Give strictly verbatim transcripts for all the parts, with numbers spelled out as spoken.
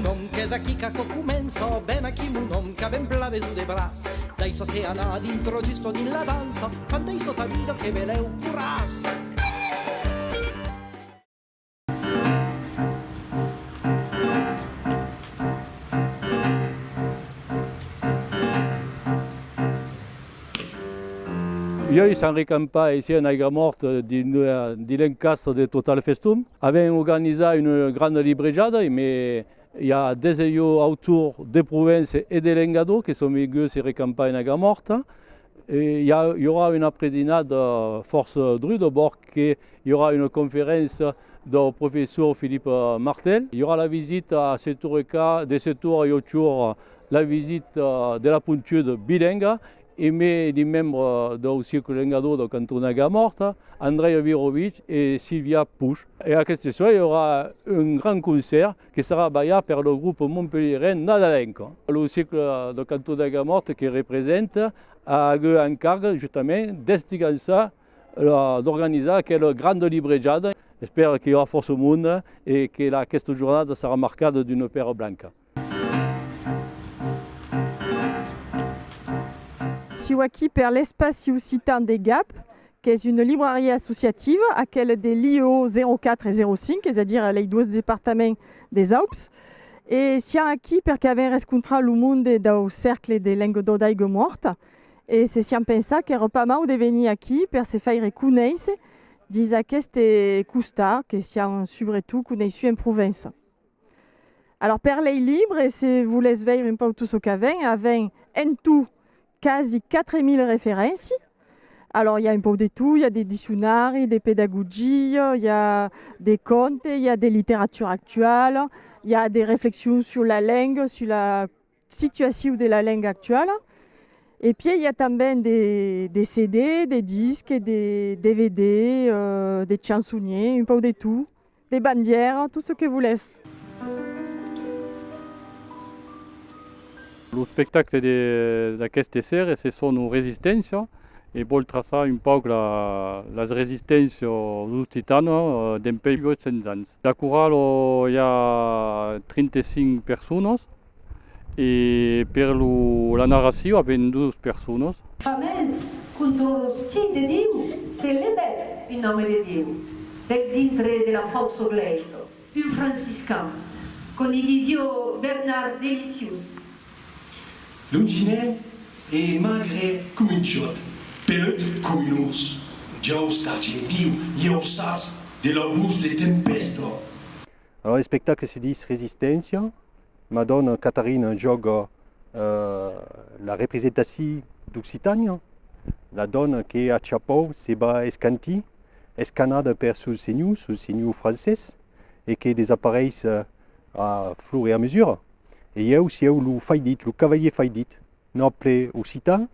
Donques aquí qu'aquò comença, ven aquí mon òm, qu'a ben plan besonh de braç. Daissa-te anar, dintra justa dins la dança, quand daissa ta vida que belèu corràs. Uèi siam recampats aicí en Aiga Mòrta dins, dins l'encastre de Total Festum. Avèm organizat una granda librejada, emé i a dètz-e-uèch autors de Provença e de Lengadòc que son venguts se recampar en Aiga Mòrta. E i a, i aurà una predinada fòrça druda, bòrd que i aurà una conferéncia dau professor Philippe Martel. I aurà la visita a sèt oras e quart, de sèt oras a uèch oras, la visita de la pontuda bilenga, emé li membres dau Cercle Lengadòc dau canton d'Aiga Mòrta, Andrei Virovic e Silvia Puig. E aqueste soir i aurà un grand concèrt que serà balhat per lo grop montpelhierenc Nadalenca. Lo Cercle dau canton d'Aiga Mòrta que representa a agut en carga justament d'estigançar la, d'organizar aquela granda librejada. Espèri que i aurà fòrça monde e que la, aquesta jornada serà marcada d'una pèra blanca. Siáu aquí per l'Espaci Occitan de Gap, qu'es una librariá associativa, aquela de l'I E O zèro quatre e zèro cinc, es a dire lei dos departaments des Aups. E siam aquí perque avèm rescontrat lo monde dau Cercle de Lengadòc d'Aiga Mòrta. E se siam pensat qu'èra pas mau de venir aquí per se faire conéisser dins aqueste costat que siam subretot coneissuts en Provença. Alòrs, per lei libres, se volètz veire un pauc tot çò qu'avèm, avèm en tot quasi quatre mila referéncias. Alòrs, i a un pauc de tot, i a de diccionaris, de pedagogia, i a de contes, i a de literatura actuala, i a de reflexions sus la lenga, sus la situacion de la lenga actuala. E pièi i a tanben de, de C D, de disques, de D V D, euh, de chansoniers, un pauc de tot, de bandièras, tot çò que volètz. Lo espectacle de, d'aqueste ser, se sona Resisténcia e vòl traçar un pauc la, las resisténcias occitanas, eh, dempuèi uèch cents ans. La corala, i a trenta-cinc personas, e per lo, la narracion avèm dos personas. Pas mens, contra los chiens de Diu, se levèt un òme de Diu, del dintre de la faussa glèisa, un franciscan, com i disiá Bernard Delicius. Longinèu e magre com un chòt, pelut com un ors, jaus d'argent viu e ausats de la votz de tempèsta. Alòrs, l'espectacle se ditz Resisténcia. Ma dòna Catarina jòga, eh, la representacion d'Occitània, la dòna que a chapòu se va escantir, escanada per son senhor, son senhor francés, e que desapareis, eh, a fur e a mesura. E ieu siáu lo faidit, lo cavalièr faidit. Nòble occitan,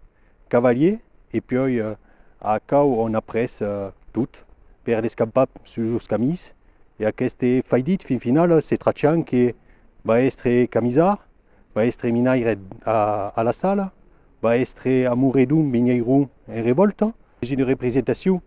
cavalièr, e puèi, eh, a cau on aprés, eh, tot, per descampar sus los camins. E aqueste faidit, fin finala, se trachant que va èstre camisard, va èstre minaire a, a la sala, va èstre amoredon, vinhèiron en revòlta. Es una representacion,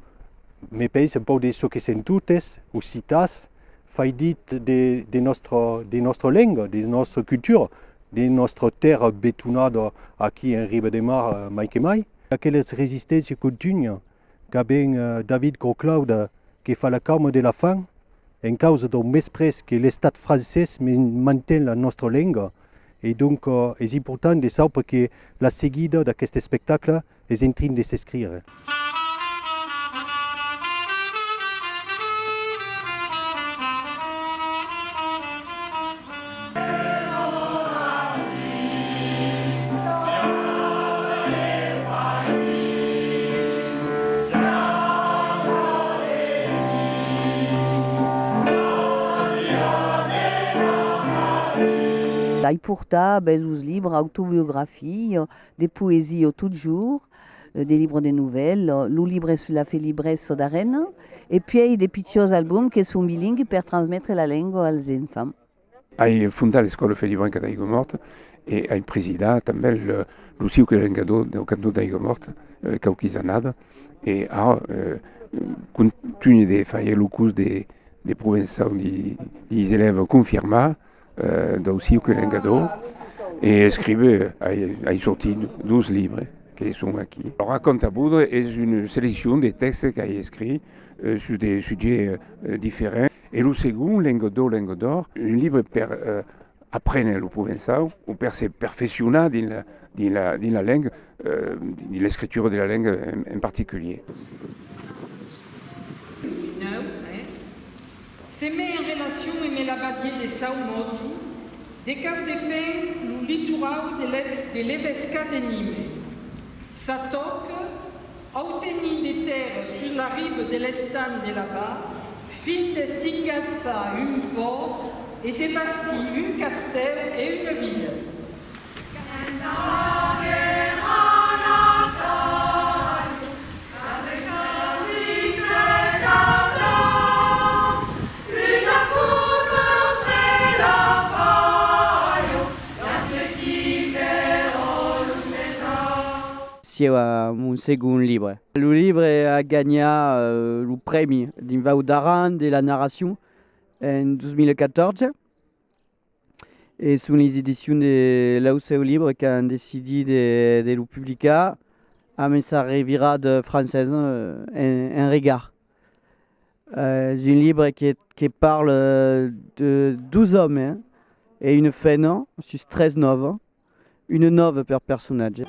me pensi, un pauc de çò que sèm totes, occitans, faidits de, de nòstra, de nòstra lenga, de nòstra cultura, de nòstra tèrra betonada aquí en riba de mar, eh, mai que mai. Aquela resisténcia contunha, qu'avèm, eh, David Grosclaude que fa la cauma de la fam, en causa dau mesprètz que l'Estat francés me-, manten la nòstra lenga. E donc, eh, es important de saupre que la seguida d'aqueste espectacle es en trin de s'escriure. Ai portat, ben, los libres, autobiografias, de poesia totjorn, eh, de libres de novèlas, lo libre sus la felibresa d'Arena, e puèi de pichons albums que son bilingües per transmetre la lenga als enfants. Ai fondat l'Escòla Felibrenca d'Aiga Mòrta e ai presidat tanben lo, lo Cercle Lengadòc dau canton d'Aiga Mòrta, eh, quauquis annadas, e ara, eh, contunhi de faire lo cors de, de provençau di, dis elèves confirmats, Eh, dau Ciuc Lengadòc, e escrive, ai, ai sortit dos libres que son aquí. Lo Racònta-vodre es una seleccion de tèxtes qu'ai escrich, eh, sus de subjèctes, eh, diferents. E lo segond, Lengadòc, Lengadòc, un libre per, eh, aprene lo provençau o per se perfeccionar dins la, dins la, dins la lenga, eh, dins l'escritura de la lenga en, en particulièr. Se met en relacion emé l'abadiá de Sau Mòti, de cau de pèn lo litorau de l'e-, de l'evescat de Nimes. S'atòca a obtenir de tèrra sus la riba de l'estanh de l'Abat, fin d'estingassar un pòrt e de bastir un castèu e una vila. Sieu a mon segond libre. Lo libre a ganhat, euh, lo prèmi dins Val d'Aran de la narracion en dos mila catòrze. E son lis edicions de L'Aucèu Libre qu'an decidit de, de lo publicar amb sa revirada francesa, euh, en, en regard. Euh, es un libre que, que parla, euh, de dos òmes e una femna sus tres nòvas, una nòva per personatge.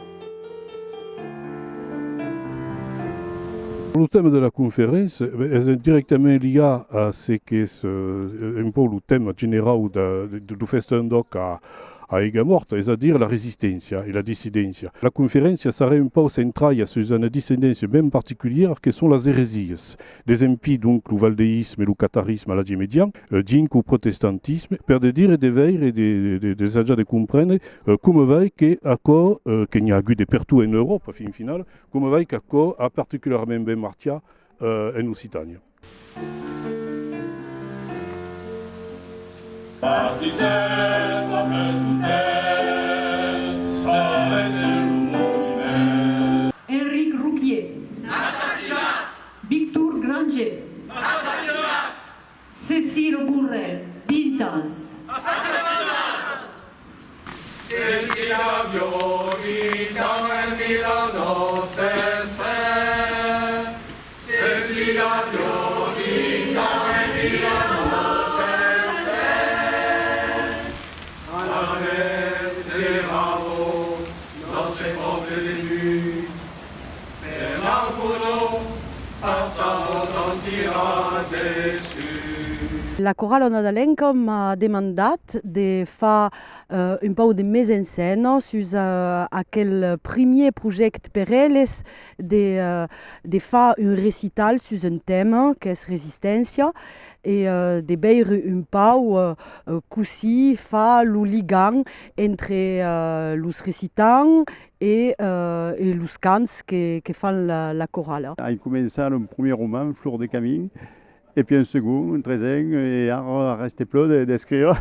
Lo tèma de la conferéncia es dirèctament ligat a ce qu'es, eh, un pauc lo tèma generau de, de, dau Festèu d'Òc a, a Aigamòrta, es a dire la resisténcia e la dissidéncia. La conferéncia sarà un pauc centrada sus una dissidéncia ben particulièra que son las eresias. Desempir, donc, lo valdeïsme e lo catarisme a l'Atge Mejan, eh, dinc au protestantisme, per de dire e de veire e de, de, de, d'ensajar de comprene, eh, coma vai que aquò, eh, que n'i a agut de pertot en Euròpa, fin finala, coma vai qu'aquò a particularament ben marchat, eh, en Occitània. Enric Rouquier. Assassinat! Victor Granger. Assassinat! Cécile Bourrel, vint ans. Assassinat! Cecilia Violi, dans un mille neuf cent sept. Cecilia Violi, dans un mille neuf cent sept. À la messe des Rameaux, dans ce peuple de nuit, Bernard Gounod, à sa mort, en tira dessus. La corala nadalenca m'a demandat de far, eh, un pauc de mise en scène sus, eh, aquel primièr projècte per eles de, eh, de far un recital sus un tèma qu'es resisténcia e, eh, de veire un pauc, eh, eh, cossí far lo ligam entre, eh, los recitants e, eh, e los cants que, que fan la, la corala. Ai començat lo primièr roman, Flor de camin, e puèi un segond, un tresen, e ara arrèste plus de, d'escriure.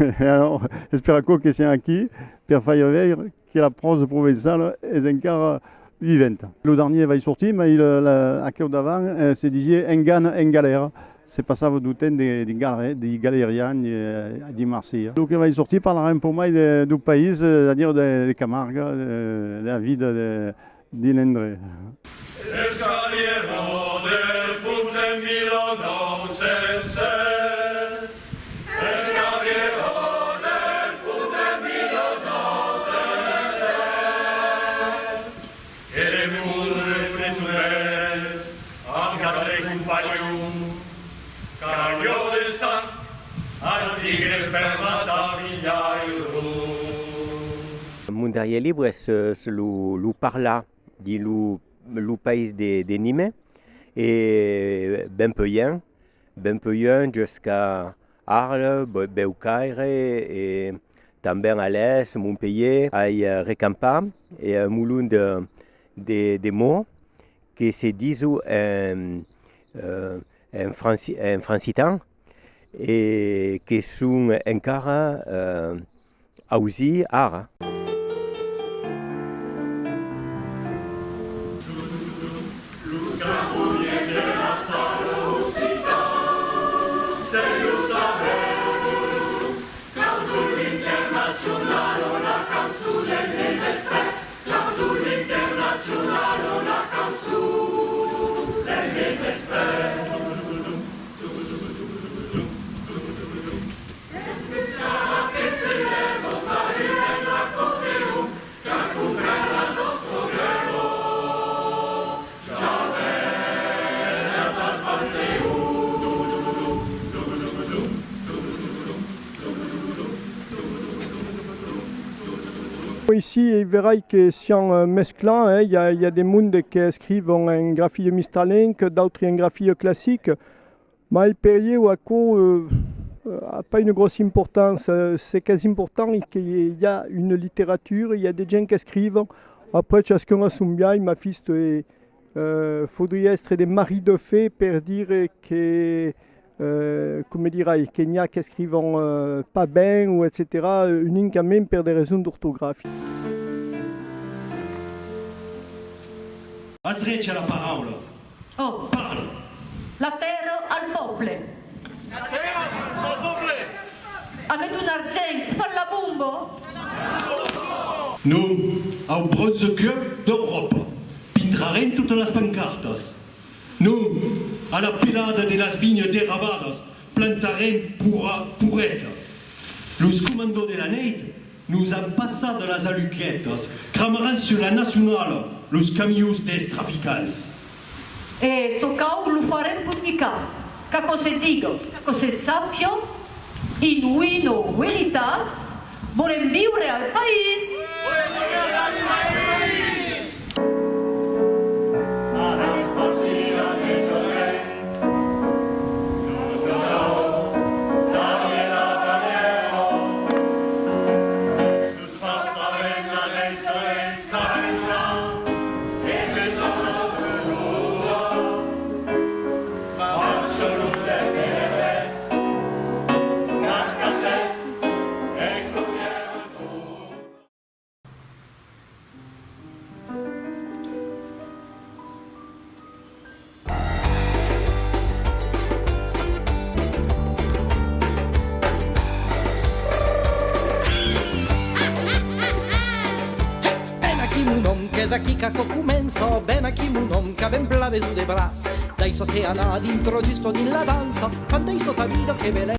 E alors, es per aquò que siam aquí, per faire veire que la pròsa provençala es encara viventa. Lo darnièr vai sortir, mai le, le, aqueu davant, eh, se disiá Engana en galèra. Se passava dau temps de, de galè-, de galerians, eh, dins Marselha. Lo que vai sortir parlarà un pauc mai de, dau país, eh, es a dire de, de Camarga, de, de la vida de, dins l'endrech. Escalièra del pont de mila nòu cents sèt. Escalièra del pont de mila nòu cents sèt. Que le monde se tournèsse, en quatre compagnons, qu'aviá de sang, al tigre per matar Millairo. Mon darrièr libre es, es lo, lo parlar dins lo, lo país de, de Nimes, e ben puèi, ben puèi jusqu'a Arles, Bè-, Bèucaire e tanben a l'èst, Montpelhièr. Ai, eh, recampat, e, eh, un molon de, de, de mots que se dison en, eh, en franci-, en francitan e que son encara, eh, ausits ara. Aicí, e verai que siam, eh, mesclats, eh. I a, i a de monde que escrivon en grafia mistalenc, d'autri en grafia classic. Mai per ieu aquò, eh, a pas una gròssa importància. Ce qu'es important es que i a una literatura, i a de gents qu'escrivon. Après, chascun a son biais, ma fista e Eh, faudriá èstre de Marie de Fé per dire que, eh, come dirai, que n'i a qu'escrivon, eh, pas ben, o etcetèra, eh, unicament per de resons d'ortografias. As drech a la paraula. Oh. Parla. La tèrra al pòble. Amb ton argent, fan la bomba! Non, au Bronze Club d'Euròpa, pintrarem totas las pancartas. Non, a la pelada de las vinhas derabadas, plantarem pora-, poretas. Los comandants de la nèit nos an passat las aluguetas, cramaran sus la nacionala los camions dels traficants. E çò cau lo farem publicar, qu'aquò se diga, qu'aquò se sàpia, in vino veritas, volem viure al país! Ven aquí, mon òm, qu'es aquí qu'aquò comença. Ven aquí, mon òm, qu'avèm plan besonh de braç. Daissa-te anar, dintra just dins la dança. Pan, daissa ta vida, que belèu.